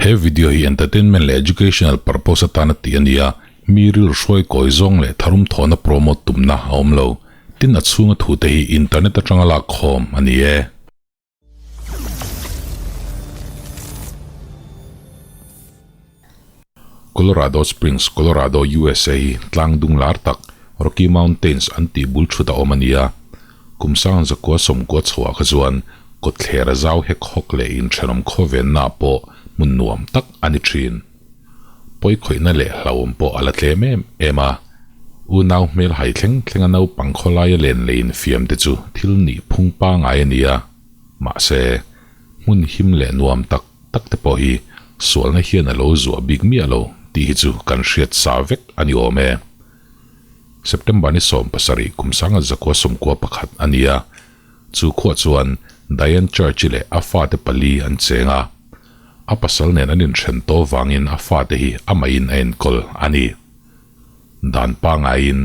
He video hi entertainment leh educational purpose atana tih a ni a, mi rilru hruai kawi zawng leh tharum thawhna promote tumna a awm lo. Tin a chhunga thute hi internet atanga lak khawm a ni e. Colorado Springs, Colorado, USA hi tlang dung lar tak Rocky Mountains an tih bul thut a awm a ni a. Kum sang zakua sawmkua chhoah kha chuan kawtthler a zau hek hawk leh inthenawm khawvenna pawh hmun nuam tak a ni thin. Pawi khawihna leh hlauhawm pawh a la tlem em em a. Unau hmel hai thleng thlenga naupang khawlaia len leh infiam te chu thil nih phung pangai a ni a. Mahse, hmun him leh nuam tak tak te pawh hi sualna hian a lo zuah bik miah lo tih hi chu kan hriat sa vek a ni awm e. September ni 17 kum 19 91 a ni a, chu khuah chuan Diane Church-i leh a fate pali an cheng a. A pasal nen an inthen tawh vangin a fate hi amahin a enkawl a ni. Dan pangaiin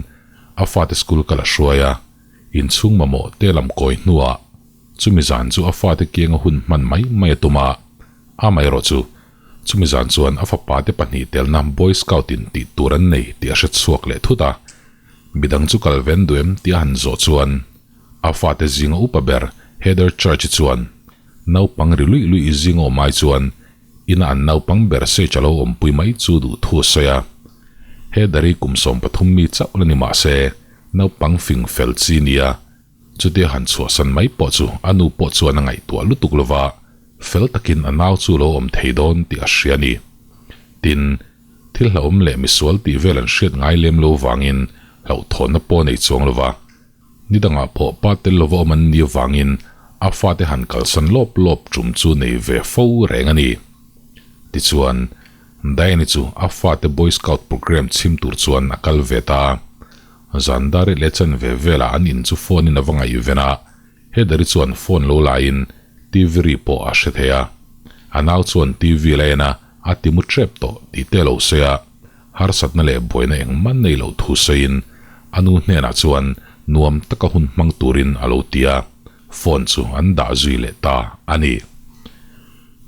a fate school kal a hruai a, inchhung mamawh te lam kawi hnuah Chumi zan chu a fate kianga hun hman mai mai a tum a, amaherawh chu chumi zan chuan a fapate pahnih telna Boy Scout in tih tur an nei tih a hre chhuak leh thut a. Midang chu kal ven duh em tih a han zawh chuan a fate zinga upa ber Heather Church-i chuan naupang ri luih luih zinga awm ai chuan ina an naupang ber Sage a lo awmpui mai chu duh thu a sawi a. Heather-i kum 13 mi chauh la ni mah se naupang fing fel chi nia Chutia han chhuahsan mai pawh chu a nu pawh chuan a ngaihtuah lutuk lo va, fel takin a nau chu lo awm thei dawn tih a hria a ni. Tin, thil hlauhawm leh misual tih vel an hriat ngai lem lo vangin hlauhthawnna pawh a nei chuang lo va. Ni dangah pawh pa tel lova awm an ni avangin a fate han kalsan lawp lawp tum chu nei ve fo reng a ni. Tichuan, Diane-i chu a fate Boy Scout programme chhim tur chuan a kal ve ta a. Zan dar leh chan ve velah an in chu phone in a va ngaihven a, Heather-i chuan phone lo laiin TV ri pawh a hre thei a. A nau chuan TV la en a, a ti mu tep tawh tih te lo sawi a, harsatna leh buaina engmah nei loh thu sawiin a nu hnenah chuan nuam taka hun hmang turin a lo ti a, phone chu an dah zui leh ta a ni.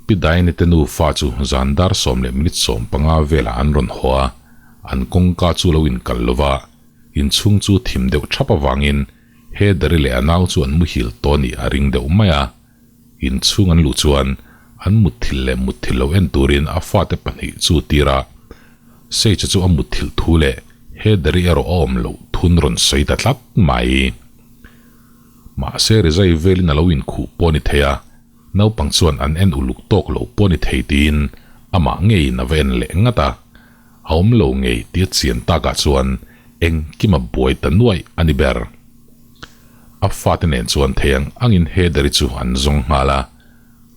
Pi Diane-i te nufa chu zan dar sawm leh minute 15 velah an rawn haw a, An kawngka chu lo inkal lo va, inchhung chu thim deuh thap avangin Heather-i leh a nau chu an muhil tawh nih a ring deuh mai a. Inchhung an luh chuan an mutthilh leh mutthilh lo en turin a fate pahnih chu tir a. Sage-a chu a mutthilh thu leh Heather-i erawh a awm loh thun rawn sawi ta tlat mai. Mahse rizai velin a lo inkhuh pawh a ni thei a, naupang chuan an en uluk tawk lo pawh a ni thei tiin amah ngeiin a va en leh ngat a. A awm lo ngei tia chian takah chuan engkim a buai ta nuaih a ni ber. A fate nen chuan thei ang angin Heather-i chu an zawng nghal a,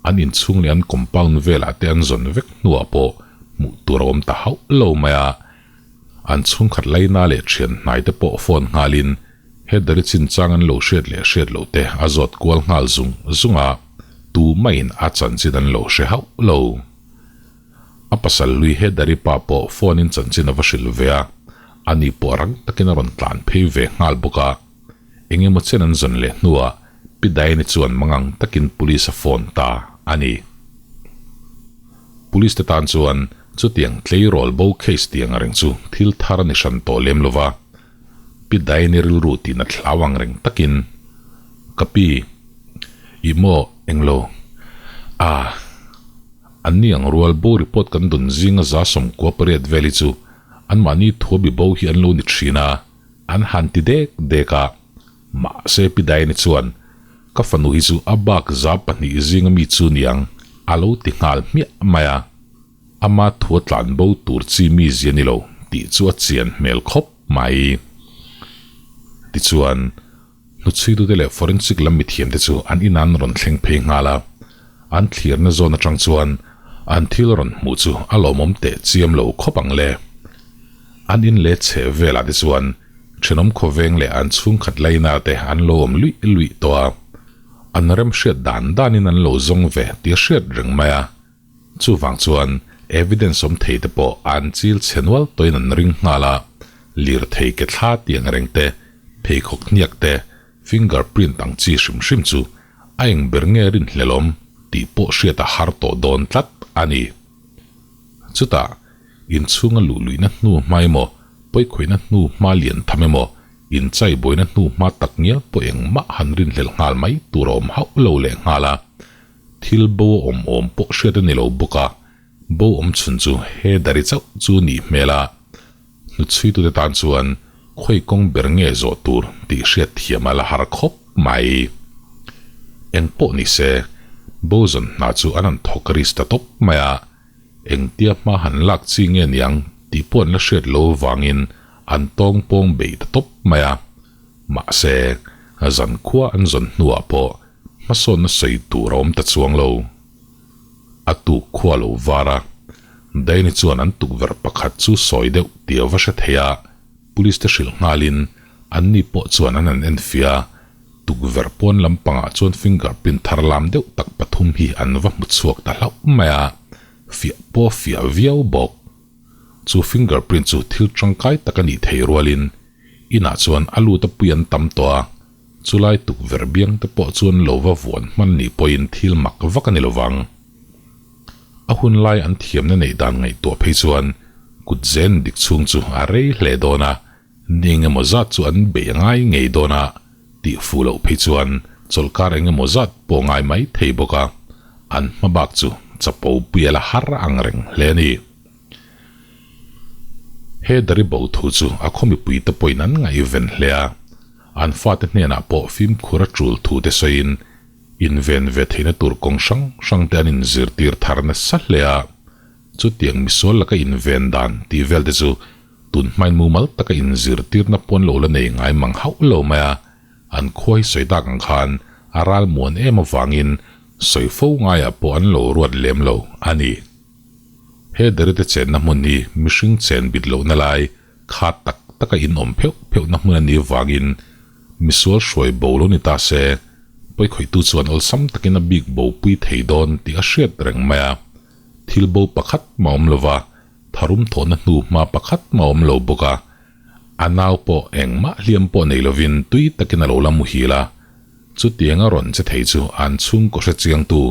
an inchhung leh an compound velah te an zawn vek hnuah pawh hmuh tur a awm ta hauh lo mai a. An chhungkhat laina leh thian hnai te pawh phone nghalin Heather-i chinchang an lo hriat leh hriat loh te a zawt kual nghal zung zung a, tu maiin a chanchin an lo hre hauh lo. A pasal lui Heather-i pa pawh phone in chanchin a va hrilh ve a, ani pawh rang takin a rawn tlan phei ve nghal bawk a. Eng emaw chen an zawn leh hnuah Pi Diane-i chuan mangang takin police a phone ta a ni. Police te tan chuan chutiang tleirawl bo case tiang reng chu thil thar a ni hran tawh lem lo va, Pi Diane-i rilru tihna thlau ang reng takin, Ka pi, ih maw englo? Ah. An ni ang rual bo report kan dun zinga za 98 vel hi chu anmahni thua bi bo hi an lo ni thin a, an han ti dek dek a. Mahse Pi Diane chuan, Ka fanu hi chu a bak 200 zinga mi chu niang a lo ti nghal hmiah mai a. Ama thua tlan bo tur chi mi zia ni lo tih chu a chian hmel khawp mai. Tichuan, Hnuchhuitute leh forensic lam mithiamte chu an inan rawn thleng phei nghal a, an thlirna zawn atang chuan an thil rawn hmuh chu a lawmawm teh chiam lo khawp ang le. An in leh chheh velah te chuan thenawm khawveng leh an chhungkhat laina te an lo awm luih luih tawh a, an remhriat dan danin an lo zawng ve tih a hriat reng mai a. Chuvang chuan evidence awm thei te pawh an chil chhe nual tawhin an ring nghal a, lirthei ke thla tiang reng te, pheikhawk hniak te, finger print ang chi hrim hrim chu a eng ber nge rinhlelawm tih pawh hriat a har tawh dawn tlat a ni. Chutah, inchhunga luh luihna hnu hma emaw, pawikhawihna hnu hma lian tham emaw, inchai buaina hnu hma tak ngial pawh engmah han rinhlelh nghal mai tur a awm hauh lo leh nghal a. Thil bo a awm awm pawh hriat a ni lo bawk a, bo awm chhun chu he dari chauh chu nih hmel a. Hnuchhuitute tan chuan khawi kawng ber nge zawh tur tih hriat thiam a la har khawp mai. Eng pawh ni se, bo zawn hna chu an han thawk risk ta tawp mai a, engtia hma han lak chi nge niang tih pawh an la hriat lo vangin an tawng pawng bei ta tawp mai a. Mahse, zankhua an zawn hnuah pawh hmasawnna sawi tur a awm ta chuang lo. A tuk khua lo var a, Danny chuan an tukverh pakhat chu sawi deuh tih a va hre thei a, police te hrilh nghalin anni pawh chuan an han enfiah a, tukverh pawn lampangah chuan fingerprint thar lam deuh tak pathum hi an va hmu chhuak ta hlauh mai a, fiah pawh a fiah viau bawk. Chu fingerprint chu thil tangkai tak a nih thei rualin inah chuan a lut a pui an tam tawh a, Chulai tukverh biang te pawh chuan lo va vuan hman nih pawhin thil mak vak a ni lovang. A hun lai an thiamna neih dan ngaihtuah phei chuan kut zen dik chhung chu a rei hle dawn a, ni engemaw zat chu an bei a ngai ngei dawn a, tih fuh loh phei chuan chawlhkar engemaw zat pawh ngai mai thei bawk a, an hma bak chu chapo pui a la har ang reng hle a ni. He dari bo thu chu a khaw mipui te pawhin an ngaihven hle a. An fate hnenah pawh fimkhur a tul thu te sawiin inven ve theihna tur kawng hrang hrang te an inzirtir thar nasa hle a. Chutiang misual laka inven dan tih vel te chu tun hmain mumal taka inzirtirna pawn lo la nei ngai mang hauh lo mai a, an khua hi sawi tak ang khan a ral muan em avangin sawi fo ngaiah pawh an lo ruat lem lo a ni. He Derite chenna hmun hi mihring chen bit lohna lai Kha tak taka in awm pheuh pheuhna hmun a nih vangin misual hruai bo lo ni ta se, pawikhawihtu chuan awlsam takin a bik bo pui thei dawn tih a hriat reng mai a. Thil bo pakhat mah awm lova, tharum thawhna hnu hma pakhat mah awm lo bawk a. A nau pawh engmah hliam pawh nei lovin tui takin a lo la muhil a. Chutianga rawn che thei chu an chhungkaw hre chiangtu,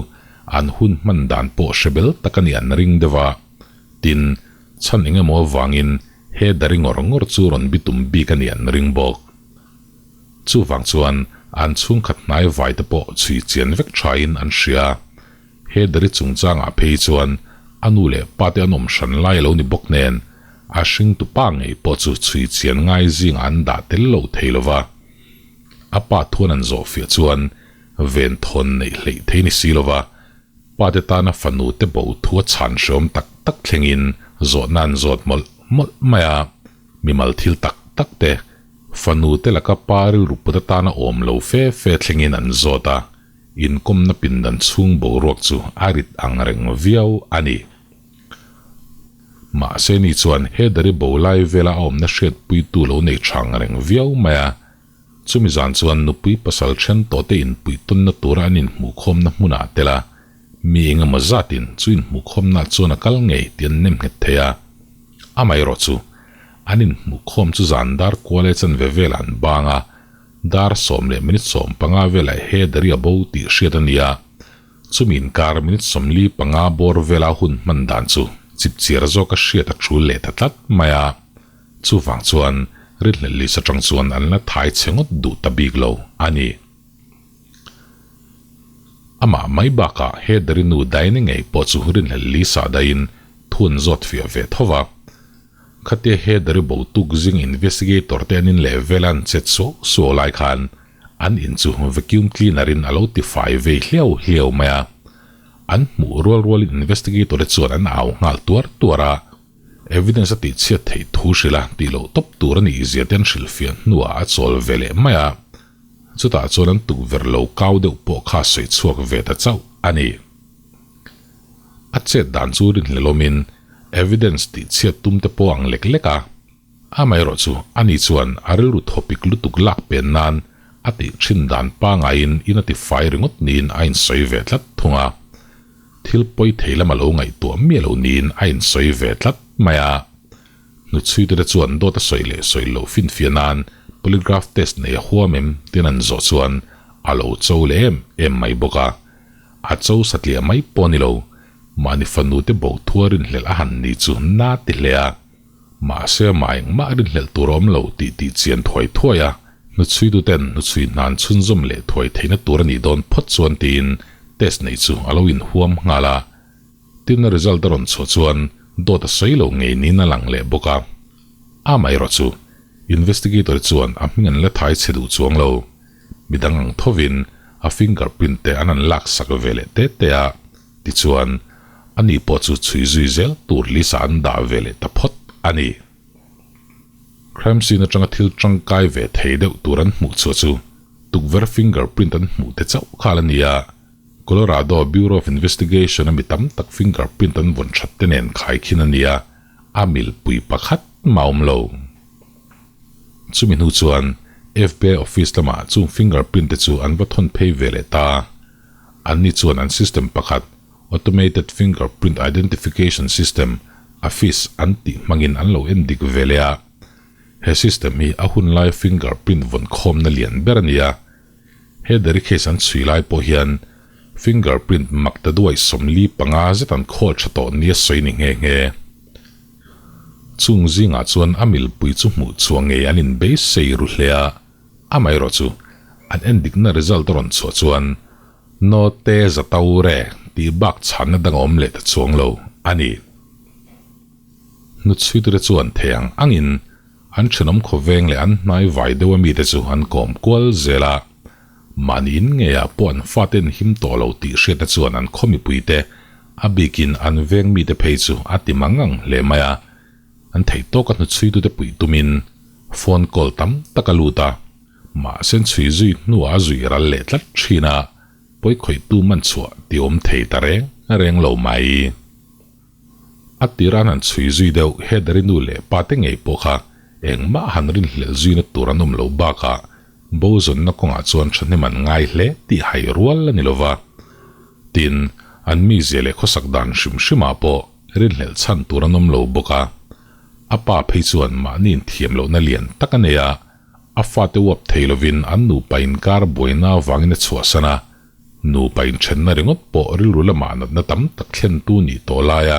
an hun hman dan pawh hre bel tak a nih an ring deuh a. Tin, Chhan eng emaw avangin he dari ngawr ngawr chu rawn bitum bik a nih an ring bawk. Chuvang chuan an chhungkhat hnai vai te pawh chhui chian vek thain an hria. He dari chungchangah phei chuan a nu leh pa te an awm hran lai a lo ni bawk nen a hringtu pa ngei pawh chu chhui chian ngai zingah an dah tel lo thei lo va. A pa thuan an zawhfiah chuan venthawn neih hleih thei ni si lo va. Pate tana fanu te bo thu a chhan hreawm tak tak thlengin zawhna an zawt mawlh mawlh mai a, mimal thil tak tak te, fanu te laka pa rilru put atana awm lo fe fe thlengin an zawt a, inkawmna pindan chhung boruak chu a rit ang reng viau a ni. Mahse ni chuan he dari bo lai vela a awmna hriatpuitu lo nei tha ang reng viau mai a, Chumi zan chuan nupui pasal then tawh te inpuihtawnna tura an inhmuhkhawmna hmunah a tel a, mi eng emaw zatin chu inhmuhkhawmnaah chuan a kal ngei tih an nem nghet thei a. Amaherawh chu, an inhmuhkhawm chu zan dar kual e chanve velah an bang a, dar sawm leh minute 15 velah he dari a bo tih hriat a ni a, chumi inkar minute 45 bawr vela hun hman dan chu chipchiar zawka hriat a tul leh ta tlat mai a. Chuvang chuan rinhlelh list atang chuan an la thai chhe ngawt duh ta bik lo a ni. Amah mai bakah he Darinu Daini ngei pawh chu rinhlelh list ah dahin thu an zawt fiah ve tho va. Khatia he Dari bo tuk zing investigator te an in leh vela an chet suau suau lai khan an in chu vacuum cleaner in a lo ti fai vei hliau hliau mai a. An hmuh rual rualin investigator te chuan an au nghal tuar tuar a. Evidence a tihchhiat theih thu hrilh a tih loh tawp tur a nih zia te an hrilhfiah hnuah a chawl ve leh mai a, chutah chuan an tukverh lo kau deuh pawh kha sawi chhuak ve ta chauh a ni. A chet dan chu rinhlelawmin evidence tihchhiat tum te pawh ang lek lek a, amaherawh chu ani chuan a rilru thawpik lutuk lak pen nan a tih thin dan pangaiin in a ti fai ringawt niin a insawi ve tlat thung a. Thil pawi thei lama lo ngaihtuah miah lo niin a insawi ve tlat mai a. Hnuchhuite te chuan dawt a sawi leh sawi loh finfiah nan polygraph test nei a huam em tiin an zawh chuan a lo cho leh em em mai bawk a. A cho satliah mai pawh a ni lo. Mahni fanu te bo thua rinhlelh a han ni chu na ti hle a. Mahse amah engmah rinhlelh tur a awm lo tih tih chian thuai thuai a, hnuchhuituten hnuchhui hnan chhunzawm leh thuai theihna tur a nih dawn phawt chuan tiin test neih chu a lo inhuam nghal a. Tin a result a rawn chhuah chuan dawt a sawi lo ngei niin a lang leh bawk a. Amaherawh chu investigator chuan a hming an la thai chhe duh chuang lo. Midang ang thovin a fingerprint te an han lak sak ve leh te te a, tichuan ani pawh chu chhui zui zel tur list ah an dah ve leh ta phawt a ni. Crime scene atanga thil tangkai ve thei deuh tur an hmuh chhuah chu tukverh fingerprint an hmuh te chauh khal a ni a, Colorado Bureau of Investigation a mi tam tak fingerprint an vawn that te nen khaikhin a ni a, a milpui pakhat mah a awm lo. Chumi hnu chuan FBI office lamah chung fingerprint te chu an va thawn phei ve leh ta. Anni chuan an system pakhat, Automated Fingerprint Identification System, AFIS, an tih hmangin an lo en dik ve leh a. He system hi a hun laia fingerprint vawn khawmna lian ber a ni a. He dairy case an chhui lai pawh hian fingerprint mak ta duai 45 zet an khawl tha tawh nia sawi ni nghe nghe. Chung zingah chuan a milpui chu hmuh chhuah ngei an inbeisei ru hle a, amaherawh chu an endikna result a rawn chhuah chuan Note za to re tih bak chhanna dang a awm leh ta chuang lo a ni. Hnuchhuitute chuan thei ang angin an thenawm khawveng leh an hnai vai deuh a mite chu an kawm kual zel a, Mahni in ngeiah pawh an fate an him tawh lo tih hriatna chuan an khaw mipuite, a bikin an veng mite phei chu a ti mangang hle mai a. An theih tawka hnuchhuitute puih tumin phone call tam tak a lut a, mahse an chhui zui hnuah a zui ral leh tlat thin a, pawi khawihtu man chhuah ti awm thei ta reng reng lo mai. A tir an han chhui zui deuh Heather-i nu leh pa te ngei pawh kha engmah han rinhlelh zuina tur an awm lo bakah bo zawnna kawngah chuan thahnem an ngai hle tih hai rual a ni lova. Tin, an mizia leh khawsak dan hrim hrimah pawh rinhlelh chhan tur an awm lo bawk a. A pa phei chuan mahni inthiam lohna lian tak a nei a, a fate uap thei lovin an nupa inkar buaina avangin a chhuahsan a, Nupa inthenna ringawt pawh rilru lamah natna tam tak thlentu nih tawh laia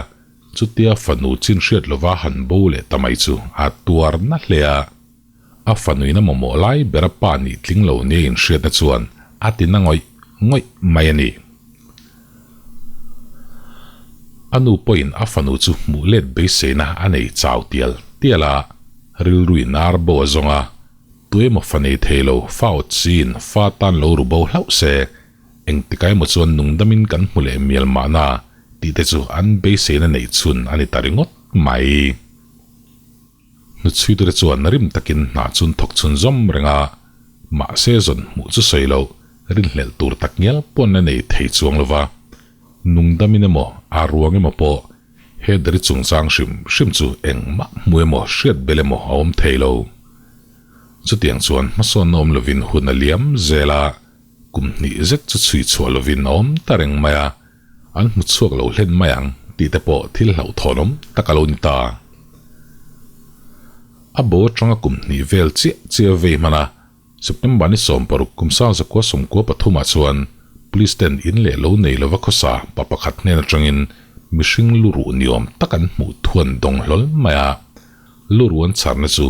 chutia fanu chin hriat lova han bo leh ta mai chu a tuar na hle a. A fanuin a mamawh lai ber a pa nih tling lo nia inhriatna chuan a ti na ngawih ngawih mai a ni. A nu pawhin a fanu chu hmuh let beiseina a nei chau tial tial a, rilruin ar bo a zawng a. Tuemaw fa nei thei lo, fa awt siin fa tan lo ru bo hlauh se, engtikah emaw chuan nungdamin kan hmu leh mial mahna tih te chu an beiseina neih chhun a ni ta ringawt mai. Hnuchhuitute chuan rim takin hna chun thawk chhun zawm reng a, mahse zawn hmuh chu sawi loh, rinhlelh tur tak ngial pawn a nei thei chuang lo va, nungdamin emaw a ruang emaw pawh He deri chungchang hrim hrim chu engmah hmu emaw hriat bel emaw a awm thei lo. Chutiang chuan hmasawnna awm lovin hun a liam zel a, kum hnih zet chu chhui chhuah lovin a awm ta reng mai a, an hmu chhuak lo hlen mai ang tih te pawh thil hlauhthawnawm tak a lo ni ta. A bo atanga kum hnih vel chiah chiah vei hman a, September ni 60 kum 1993 ah chuan Police ten in leh lo nei lova khawsa pa pakhat hnen atangin mihring lu ruh ni awm tak an hmuh thuan dawng hlawl mai a. Lu ruh an chharna chu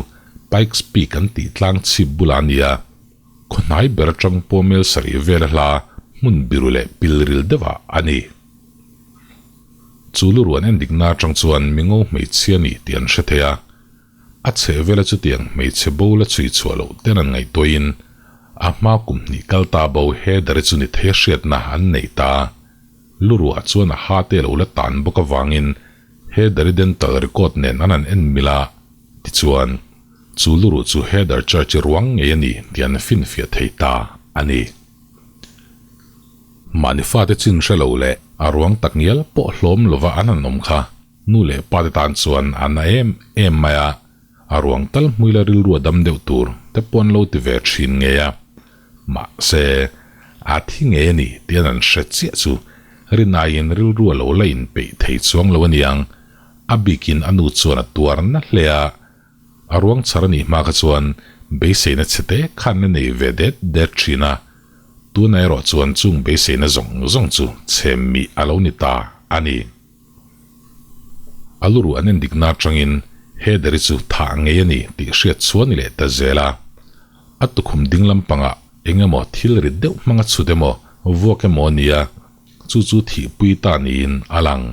Pikes Peak an tih tlang chhip bulah a ni a. Khaw hnai ber atang pawh mel sarih vela hla hmun biru leh pilril deuhah a ni. Chu lu ruh an endikna atang chuan mingo hmeichhia ni tih an hre thei a. A chheh vela chutiang hmeichhe bo la chhui chhuah loh ten an ngaihtuahin a hma kum hnih kal ta bo Heather-i chu ni thei a hriatna an nei ta. Luruah chuan a ha te lo la tan bawk avangin Heather-i dental record nen an han en mil a, tichuan, chu luruh chu Heather Church-i ruang ngei a ni tih an finfiah thei ta a ni. Mahni fate chin hre lo leh a ruang takngial pawh hlawm lova an han awm kha. Nu leh pa te tan chuan a na em em mai a, a ruang tal hmuila rilru a dam deuh tur te pawh an lo ti ve thin ngei a. Mahse, a thi ngei a ni tih an an hre chiah chu rinaiin rilru a lo la inpeih thei chuang lo a niang. A bikin a nu chuan a tuar na hle a, a ruang chhar a nih hma kha chuan beiseina chhe te khan a nei ve det det thin a, tunah erawh chuan chung beiseina zawng zawng chu chhem mih a lo ni ta a ni. A lu ruh an endikna atangin Heather-i chu thah ngei a ni tih hriat chhuah a ni leh ta zel a. A tukhum ding lampangah eng emaw thil rit deuh hmanga chhut emaw vuak emaw a ni a, chu chu thihpui ta niin a lang.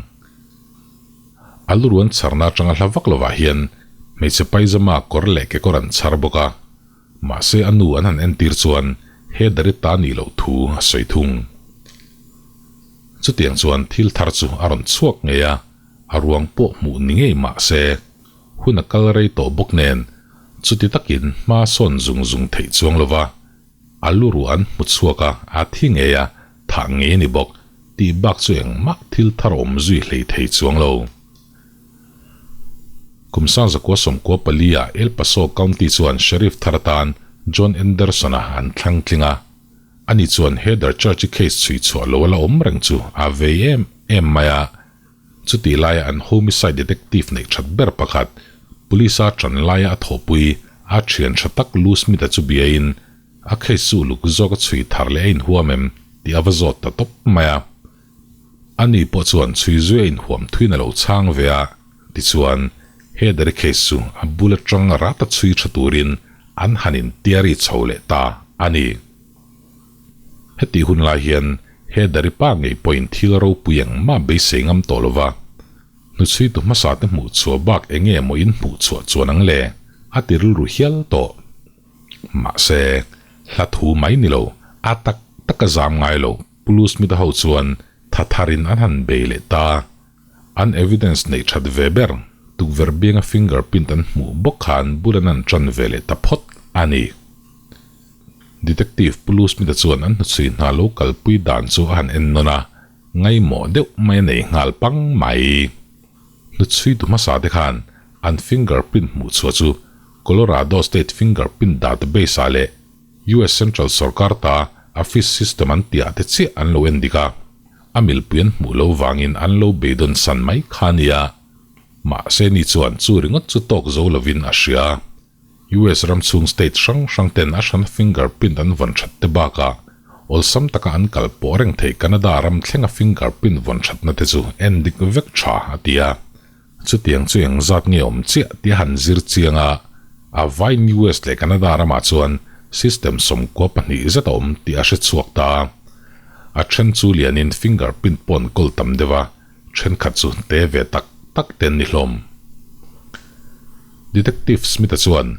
A lu ruan chharna atanga hla vak lovah hian hmeichhe paijama kawr leh kekawr an chhar bawk a, mahse a nu an han entir chuan Heather-i ta nih loh thu a sawi thung. Chutiang chuan thil thar chu a rawn chhuak ngei a, a ruang pawh hmuh ni ngei mah se, hun a kal rei tawh bawk nen chuti takin hma sawn zung zung theih chuang lo va, a lu ruah an hmu chhuak a, a thi ngei a, thah ngei a ni bawk tih bak chu engmah thil thar awm zui hlei thei chuang lo. Kum sangzakua sawmkua palia El Paso County chuan Sheriff thar atan John Anderson-a an thlang tling a. Ani chuan Heather Church-i case chhui chhuah lo a la awm reng chu a vei em em mai a. Chutih laia an homicide detective neih that ber pakhat, police a tan laia a thawhpui a thian tha tak Lou Smith-a chu biain a case chu uluk zawk a chhui thar leh a inhuam em tih a va zawt ta tawp mai a. Ani pawh chuan chhui zui a inhuam thuin a lo chhang ve a, tichuan Heather-i case chu a bul atang rata chhui tha turin an han intiari chho leh ta a ni. Hetih hun lai hian Heather-i pa ngei pawhin thil ropui engmah beisei ngam tawh lo va, hnuchhuitu hmasa te hmuh chhuah bak eng nge maw in hmuh chhuah chuan ang le? a ti rilru hial tawh. Mahse, hla thu mai ni lo, a tak tak a zam ngai lo, Pulus mita ho chuan tha tharin an han bei leh ta. An evidence neih that ve ber, tukverh bianga fingerprint an hmuh bawk khan bul an an tan ve leh ta phawt a ni. Detective Pu Lu Smith-a chuan an hnuchhui hna lo kalpui dan chu a han en nawn a, ngaimawh deuh mai a nei nghal pang mai. Hnuchhuitu hmasa te khan an fingerprint hmuh chhuah chu Colorado State Fingerprint Database-ah leh US Central Sorkar ta AFIS system an tihah te chiah an lo en dik a, a milpui an hmuh lo vangin an lo beidawn san mai kha a nia. Mahse ni chuan chu ringawt chu tawk zo lovin a hria. US ram chhung state hrang hrang ten a hrana fingerprint an vawn that te bakah awlsam taka an kal pawh reng theih Canada ram thlenga fingerprint vawn thatna te chu en dik vek tha a ti a. Chutiang chu engzat nge awm chiah tih a han zir chiang a, a vain US leh Canada ramah chuan system 92 zet a awm tih a hre chhuak ta. A then chu lianin fingerprint pawh an kawl tam deuh a, thenkhat chu te ve tak tak te an ni hlawm. Detective Smith-a chuan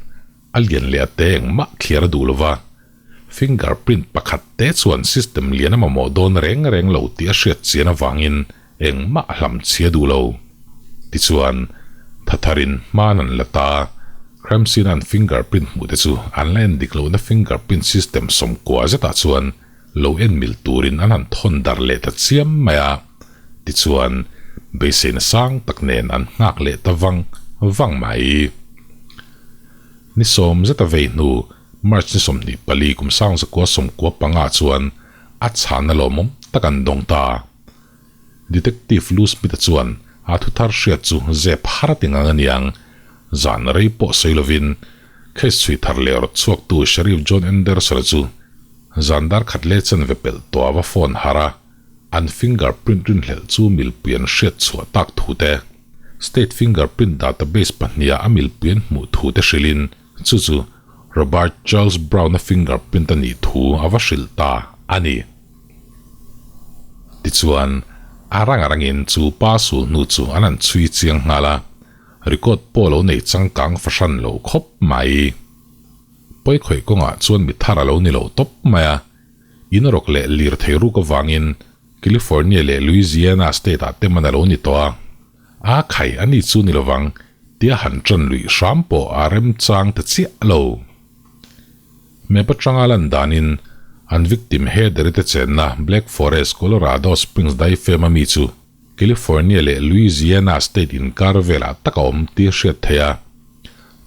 a lian leh a te engmah thliar a duh lo va, fingerprint pakhat te chuan system lian a mamawh dawn reng reng lo tih a hriat chian avangin engmah a hlam chhia duh lo. Tichuan, thatharin hman an la ta, crime scene-a an fingerprint hmuh te chu an la en dik lohna fingerprint system 90 zetah chuan lo en mil turin an han thawn dar leh ta chiam mai a, tichuan beiseina sang tak nen an nghak leh ta vang vang mai. Ni sawm zeta vei hnu March ni 24 kum 1995 chuan a chhanna lawmawm tak an dawng ta. Detective Lou Smith-a chuan a thu thar hriat chu zep har a ti ngang a niang. Zan rei pawh sawi lovin case chhui thar leh rawt chhuaktu Sheriff John Anderson-a chu zan dar khat leh chanve pelh tawh a va phone har a, an fingerprint rinhlelh chu milpui an hriat chhuah tak thu te, state fingerprint database pahniha a milpui an hmuh thu te hrilhin chu chu Robert Charles Brown-a fingerprint a nih thu a va hrilh ta a ni. Tichuan, a rang a rangin chu pa sul hnu chu an han chhui chiang nghal a, record pawh lo nei changkang fahran lo khawp mai. Pawi khawih kawngah chuan mi thar a lo ni lo tawp mai a, in rawk leh lir thei ruk avangin California leh Louisiana state-ah te man a lo ni tawh a. A khai a ni chu ni lovang tia han tan luih hram pawh a remchang ta chiah lo. Map atanga lan danin an victim Heather-i te chenna Black Forest, Colorado Springs daifem a mi chu California leh Louisiana state inkar velah tak a awm tih a hriat theih a.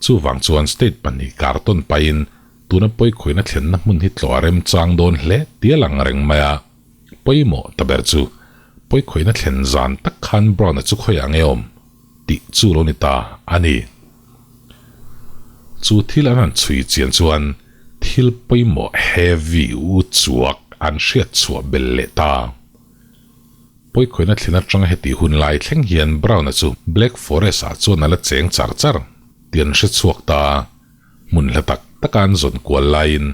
Chuvang chuan state pahnih kar tawn pahin tuna pawikhawihna thlenna hmun hi tlawh a remchang dawn hle tih a lang reng mai a. Pawimawh ta ber chu pawikhawihna thlen zan tak khan Brown-a chu khawiah nge awm tih chu lo ni ta a ni. Chu thil an han chhui chian chuan thil pawimawh heavy u chuak an hriat chhuah bel leh ta. Pawikhawihna thlen atanga heti hun lai thleng hian Brown-a chu Black Forest-ah chuan a la cheng char char tih an hre chhuak ta a. Hmun hla tak taka an zawn kual laiin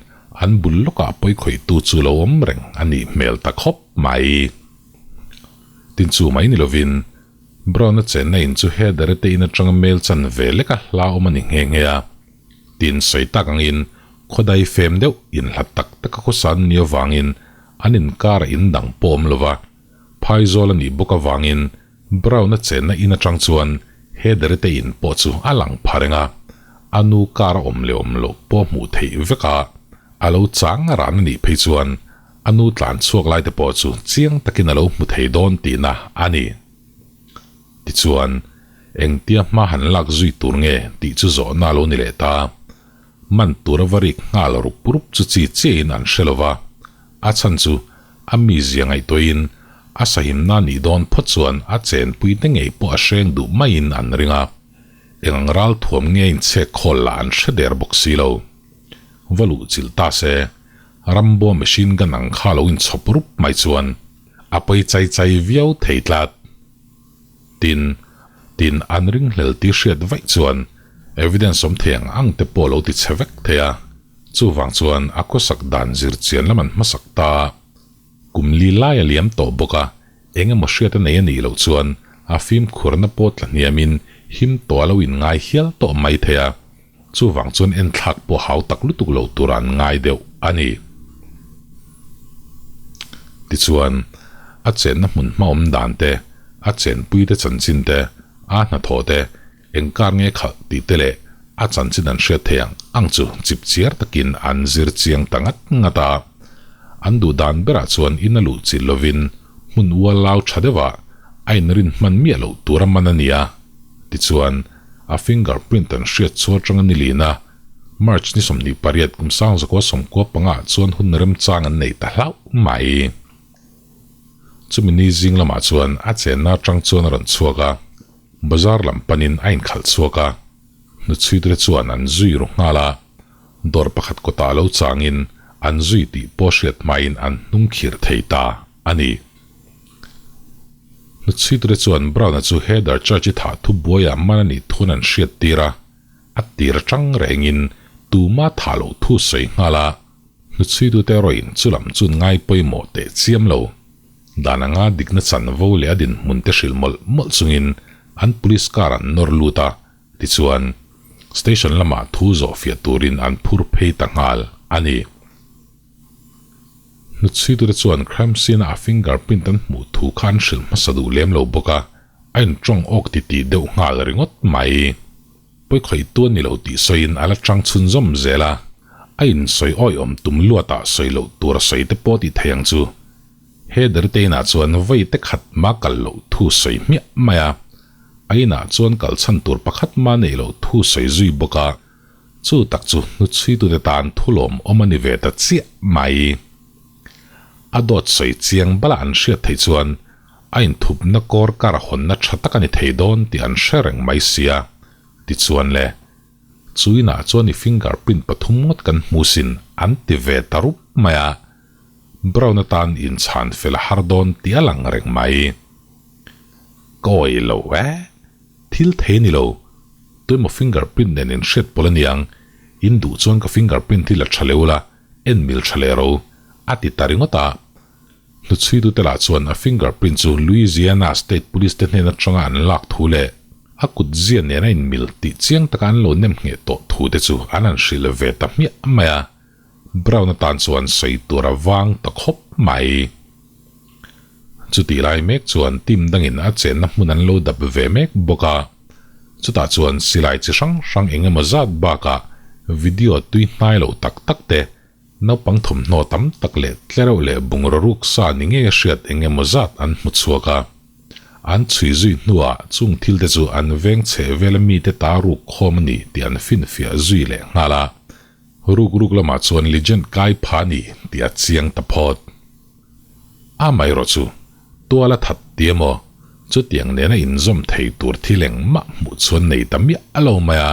an bul lawkah pawikhawihtu chu lo awm reng a nih hmel ta khawp mai. Tin chu mai ni lovin Brown-a chenna in chu Heather-i te in atanga mail chan ve leka hla awm a ni nghe nghe a. Tin sawi tak angin khawdai fem deuh inhlat tak taka khawsa an nih avangin an inkar a indang pawh awm lova, phaizawl a nih bawk avangin Brown-a chenna in atang chuan Heather-i te in pawh chu a lang pha reng a, a nu kar a awm leh awm loh pawh hmuh theih vek a, a lo chang a ran a nih phei chuan a nu tlan chhuak lai te pawh chu chiang takin a lo hmu thei dawn tihna a ni. Tichuan, engtia hma han lak zui tur nge tih chu zawhna a lo ni leh ta. Man tura va rik nghal rup rup chu chi chiahin an hre lo va, a chhan chu a mizia ngaihtuahin a sahimna nih dawn phawt chuan a chenpui te ngei pawh a hreng duh maiin an ring a, eng ral thuam nge inchhek khawl lah an hre der bawk si lo. Va luh chilh ta se, Rambo machine gun ang kha lo inchhawp rup mai chuan a pawi chai chai viau thei tlat. Tin, tin an ringhlel tih hriat vaih chuan evidence awm thei ang ang te pawh lo ti chhe vek thei a, chuvang chuan a khawsak dan zir chian lam an hmasak ta. Kum li lai a liam tawh bawk a, eng emaw hriat a nei a nih loh chuan a fimkhurna pawh tla hniamin him tawh a lo inngai hial tawh mai thei a, chuvang chuan enthlak pawh hau tak lutuk loh tur an ngai deuh a ni. Tichuan, a chenna hmun hma awm dan te, a chenpui te chanchin te, a hnathawh te, eng kar nge khalh tih te leh a chanchin an hriat thei ang ang chu chip chiar takin an zir chiang ta ngat ngat a. An duh dan berah chuan in a luh chilh lovin hmun ual lau tha deuhah a inrin hman miah loh tur a man a ni a. Tichuan, a fingerprint an hriat chu atanga ni lin a, March ni 28 kum 1995 ah chuan hun remchang an nei ta hlauh mai. Chumi ni zing lamah chuan a chenna atang chuan a rawn chhuak a, bazar lam panin a inkhalh chhuak a, hnuchhuitu te chuan an zui ru nghal a, dawr pakhat kawtah lo changin an zui tih pawh hriat hmain an hnung khirh thei ta a ni. Hnuchhuitu te chuan Brown-a chu Heather Church-i thah thu buaiah man a nih thun an hriat tir a, a tir atang rengin tuma thah loh thu sawi nghal a, hnuchhuitute erawhin chulam chun ngai pawimawh teh chiam lo. Dan anga dikna chanvo leh a dinhmun te hrilh mawlh mawlh chungin an police car an nawr lut a, tichuan station lamah thu zawhfiah turin an phur phei ta nghal a ni. Hnuchhuitute chuan crime scene-a a fingerprint an hmuh thu kha an hrilh hmasa duh lem lo bawk a, a inṭawng awk titih deuh nghal ringawt mai. Pawikhawihtu a ni lo tih sawiin a la ṭang chhunzawm zel a, a insawi awiawm tum luatah sawi loh tur a sawi te pawh tih thei ang chu. Heather te inah chuan vawi te khat mah kal loh thu sawi hmiah mai a, a inah chuan kal chhan tur pakhat mah neih loh thu sawi zui bawk a, Chu tak chu hnuchhuitute tan thulawm awm a ni ve ta chiah mai. A dawt sawi chiang bala an hriat theih chuan a inthupna kawr kar hawnna tha tak a ni thei dawn tih an hre reng mai sia. Tichuan le, chu inah chuan i fingerprint pathum ngawt kan hmu sin an ti ve ta rup mai a. Brown atan inchhan fel a har dawn tih a lang reng mai. Ka awih lo e. Thil thei a ni lo. Tuemaw fingerprint nen in hriat pawlh aniang, in duh chuan ka fingerprint hi la tha leh ula, en mil tha leh ro, a ti ta ringawt a. Hnuchhuitute lah chuan a fingerprint chu Louisiana State Police te hnen atanga an lak thu leh a kut zia nen a inmil tih chiang taka an lo nem ngheh tawh thu te chu an han hrilh ve ta hmiah mai a. Brown atan chuan sawi tur a vang ta khawp mai. Chutih lai mek chuan team dangin a chenna hmun an lo dap ve mek bawk a. Chutah chuan silai chi hrang hrang eng emaw zat bakah video tui hnai loh tak tak te, naupang thawmhnaw tam tak leh tlereuh leh bungraw ruk sa ni ngei a hriat eng emaw zat an hmu chhuak a. An chhui zui hnuah chung thil te chu an veng chheh vela mite ta ruk khawm a ni tih an finfiah zui leh nghal a. Ruk ruk lamah chuan legend kai pha ni tih a chiang ta phawt. Amaherawhchu, tual a that ti emaw, chutiang nena inzawm thei tur thil engmah hmuh chuan nei ta miah a lo mai a,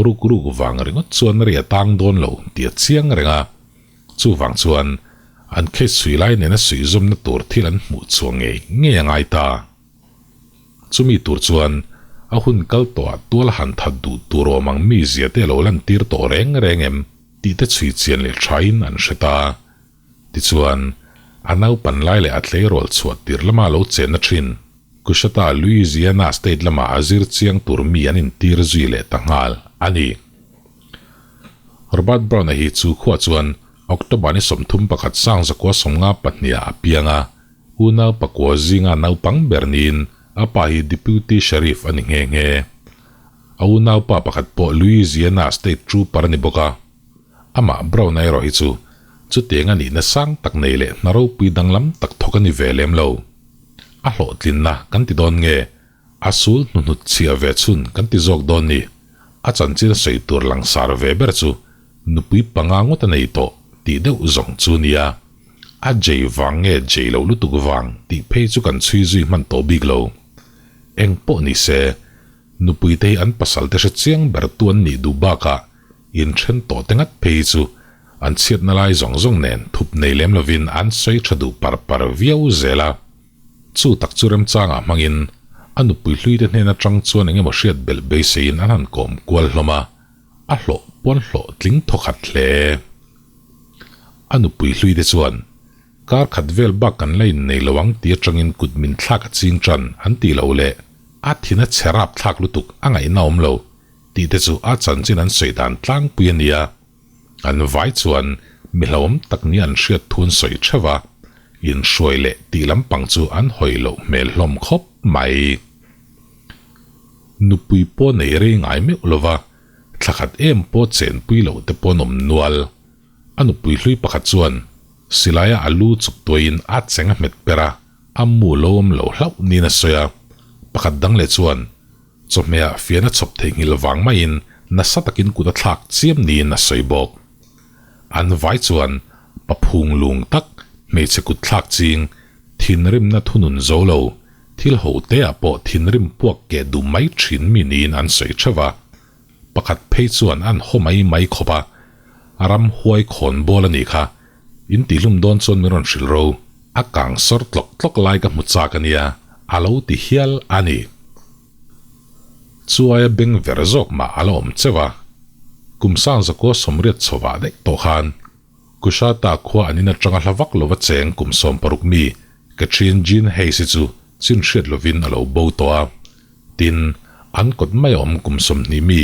ruk ruk vang ringawt chuan rei a tang dawn lo tih a chiang reng a. Chuvang chuan, An case chhui lai nena suihzawmna tur thil an hmuh chhuah ngei ngei a ngai ta. Chumi tur chuan a hun kal tawhah tual han that duh tur awm ang mi zia te lo lantir tawh reng reng em tih te chhui chian leh thain an hre ta. Tichuan, a naupan lai leh a tleirawl chhuah tir lama lo chenna thin Kushata, Louisiana state lama a zir chiang tur mi an intir zui leh ta nghal a ni. Robert Brown-a hi chu khuah chuan October ni 31 sangzakua 52 ah a piang a, unau pakua zinga naupang ber niin a pa hi Deputy Sheriff a ni nghe nghe. A unaupa pakhat pawh Louisiana state trooper a ni bawk a. Amah Brown-a erawh hi chu chutiang a nihna sang tak nei leh hna ropui danglam tak thawk a ni ve lem lo. A hlawhtlinna kan ti dawn nge? A sul hnuhnut chhia ve chhun kan ti zawk dawn ni. A chanchin sawi tur langsar ve ber chu nupui panga ngawt a nei tawh tih deuh zawng chu nia. A jei vang nge jei loh lutuk vang tih phei chu kan chhui zui hman tawh bik lo. Eng pawh ni se, nupui te hi an pasal te hre chiang ber tu an nih duh bakah inthen tawh te ngat phei hi chu an chhiatna lai zawng zawng nen thup nei lem lovin an sawi tha duh par par viau zel a. Chu tak chu remchangah hmangin a nupui hluite hnen atang chuan eng emaw hriat belh beiseiin an han kawm kual hlawm a, a hlawh pawn hlawh tling thawkhat hle. A nupui hluite chuan, Kar khat vel bak kan la innei lo ang ti atangin kut min thlak a ching tan an tih loh leh a thin a chhe rap thlak lutuk a ngaihna awm lo tih te chu a chanchin an sawi dan tlangpui a nia. An vai chuan mi hlauhawm tak ni an hriat thu an sawi theuh a, inhruai leh tih lampang chu an hawi loh hmel hlawm khawp mai. Nupui pawh nei rei ngai meuh lova, thla khat em pawh chenpui loh te pawh an awm nual. A nupui hlui pakhat chuan silaia a lu chuk tuaiin a cheng a hmet per a, a mu lo awm lo hlauh niin a sawi a. Pakhat dang leh chuan Chawhmehah fian a chhawp theihnghilh vang maiin nasa takin kut a thlak chiam niin a sawi bawk. An vai chuan pa phung lung tak, hmeichhe kut thlak ching, thinrimna thunun zo lo, thil ho teah pawh thinrim puak keh duh mai thin mi niin an sawi theuh a. Pakhat phei chuan an haw mai mai khawp a, a ram huai khawn bawl a nih kha, in tihlum dawn chuan min rawn hrilh ro, a kang sawr tlawk tlawk lai ka hmu chak a nia, a lo ti hial a ni. Chu aia beng ver zawk mah a la awm cheuh a, kum sang zakua sawmriat chhovah daih tawh khan Kushata khua an in atanga hla vak lova cheng kum 60 mi Catherine Jean Hayes-i chu chin hriat lovin a lo bo tawh a. Tin, an kawt mai a awm kum 20 mi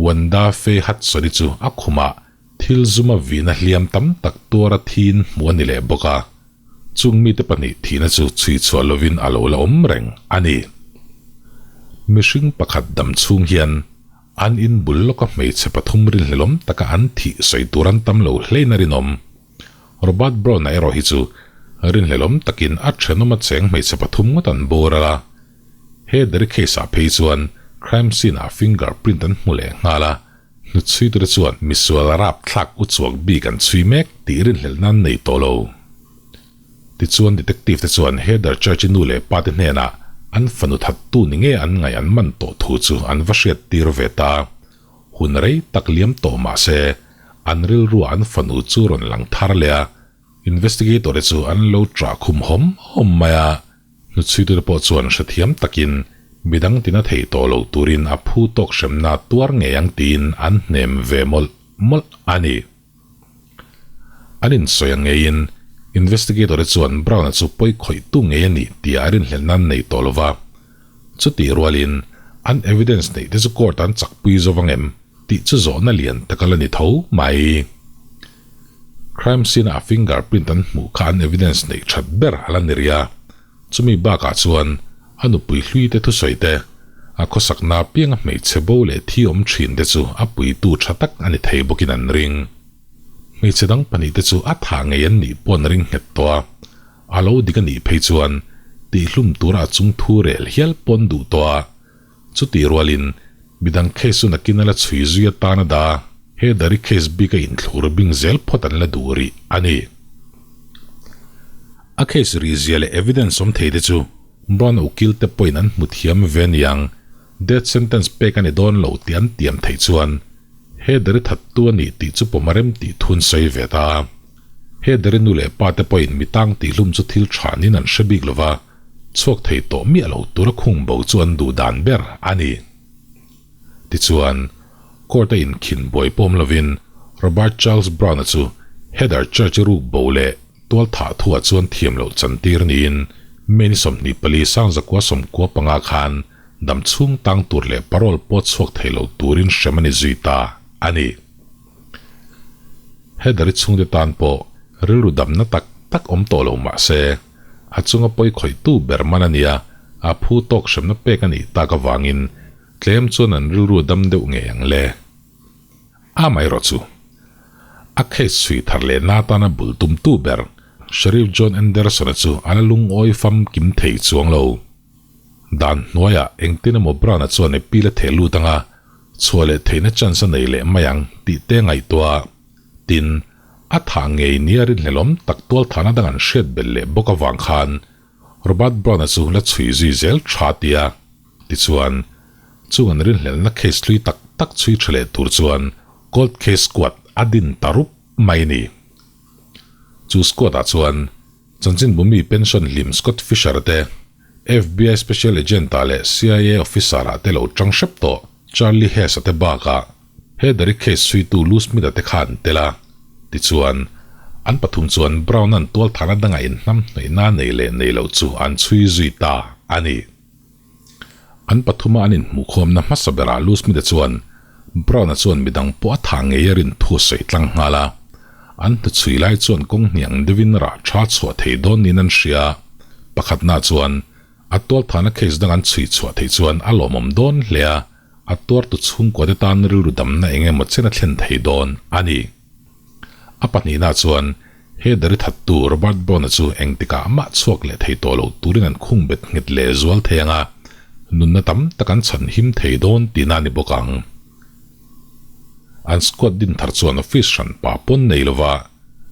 Wanda Faye Hudson-i chu a khumah thil zuma vihna hliam tam tak tuara thiin hmuh a ni leh bawk a. Chung mite pahnih thihna chu chhui chhuah lovin a lo la awm reng a ni. Mihring pakhat dam chhung hian an in bul lawka hmeichhe pathum rinhlelawm taka an thih sawi tur an tam lo hlein a rinawm. Robert Brown-a erawh hi chu rinhlelawm takin a thenawm a cheng hmeichhe pathum ngawt an boral a. He Derek case-ah phei chuan crime scene-ah fingerprint an hmu leh nghal a, Hnuchhuitute chuan misual rapthlak uchuak bik an chhui mek tih rinhlelh nan nei tawh lo. Tichuan detective te chuan Heather Church-i nu leh pa te hnenah an fanu thattu ni nge an ngaih an man tawh thu chu an va hriat tir ve ta. Hun rei tak liam tawh mah se an rilruah an fanu chu rawn lang thar leh a, investigator te chu an lo ṭah khum hawm hawm mai a. Hnuchhuitute pawh chuan hrethiam takin midang tina thei tawh lo turin a phu tawk hremna tuar ngei ang tiin an hnem ve mawlh mawlh a ni. An insawi ang ngeiin investigator-te chuan Brown-a chu pawi khawihtu ngei a nih tia a rinhlelh nan nei tawh lo va. Chutih rualin an evidence neih te chu court an chakpui zo vang em tih chu zawhna lian tak a la ni tho mai. Crime scene-a a fingerprint an hmuh kha an evidence neih that ber a la ni rih a, chumi bakah chuan a nupui hlui te thusawi te, a khawsakna apianga hmeichhe bo leh thi awm thin te chu a puitu tha tak a ni thei bawkin an ring. Hmeichhe dang pahnih te chu a thah ngei an nih pawh an ring nghet tawh a, a lo dik a nih phei chuan tihhlum tura a chung thu rel hial pawh an duh tawh a. Chutih rualin, midang case chu nakin a la chhui zui atan a da, he Dari case bik a inthlur bing zel phawt an la duh rih a ni. A case rih zia leh evidence awm thei te chu Brown ukil te pawhin an hmu thiam ve niang, death sentence pek a ni dawn lo tih an tiam theih chuan he Dari thattu a ni tih chu pawm a rem tih thun sawi ve ta. Heather-i nu leh pa te pawhin mi tang tihhlum chu thil tha niin an hre bik lova, chhuak thei tawh miah lo tura khung bo chu an duh dan ber a ni. Tichuan, court-a inkhin buai pawm lovin Robert Charles Brown-a chu Heather Church-i ruk bo leh tual thah thuah chuan thiam loh chantir niin May ni 24 1995 khan dam chhung tang tur leh parole pawh chhuak thei lo turin hrem a ni zui ta a ni. Heather-i chhungte tan pawh rilru damna tak tak awm tawh lo mah se, a chunga pawi khawihtu ber man a nia, a phu tawk hremna pek a nih tak avangin tlem chuan an rilru dam deuh ngei ang le. Amaherawh chu, a case chhui thar leh na tana bul tumtu ber Sheriff John Anderson-a chu a la lungawi famkim thei chuang lo. Dan hnuaiah engtin emaw Brown-a chuan appeal a theh lut anga chhuah leh theihna chance a nei leh mai ang tih te ngaihtuah. Tin, a thah ngei nia rinhlelawm tak tualthahna dang an hriat belh leh bawk avang khan Robert Brown-a chu la chhui zui zel tha tia. Tichuan, chung an rinhlelhna case hlui tak tak chhui tha leh tur chuan Cold Case Squad a din ta rup mai ni. Chu squad-ah chuan Chanchinbu mi pension hlim Scott Fisher te, FBI Special Agent-ah leh CIA Officer-ah te lo tang hrep tawh Charlie Hess-a te bakah Heather-i case chhuitu Lou Smith-a te kha an tel a. Tichuan, an pathum chuan Brown-a'n tualthahna dangah inhnamhnawihna nei leh nei loh chu an chhui zui ta a ni. An pathuma an inhmuhkhawmna hmasa berah Lou Smith-a chuan Brown-a chuan midang pawh a thah ngei a rin thu a sawi tlang nghal a. An hnuchhui lai chuan kawng hniang deuhin rah tha chhuah thei dawn niin an hria. Pakhatna chuan a tualthahna case dang an chhui chhuah theih chuan a lawmawm dawn hle a, a tuartu chhungkua te tan rilru damna eng emaw chen a thlen thei dawn a ni. A pahnihna chuan Heather-i thattu Robert Brown-a chu engtikah mah chhuak leh thei tawh lo turin an khung bet nghet leh zual thei ang a, nunna tam tak an chhan him thei dawn tihna a ni bawk ang. An squad din thar chuan office hran pa pawn nei lova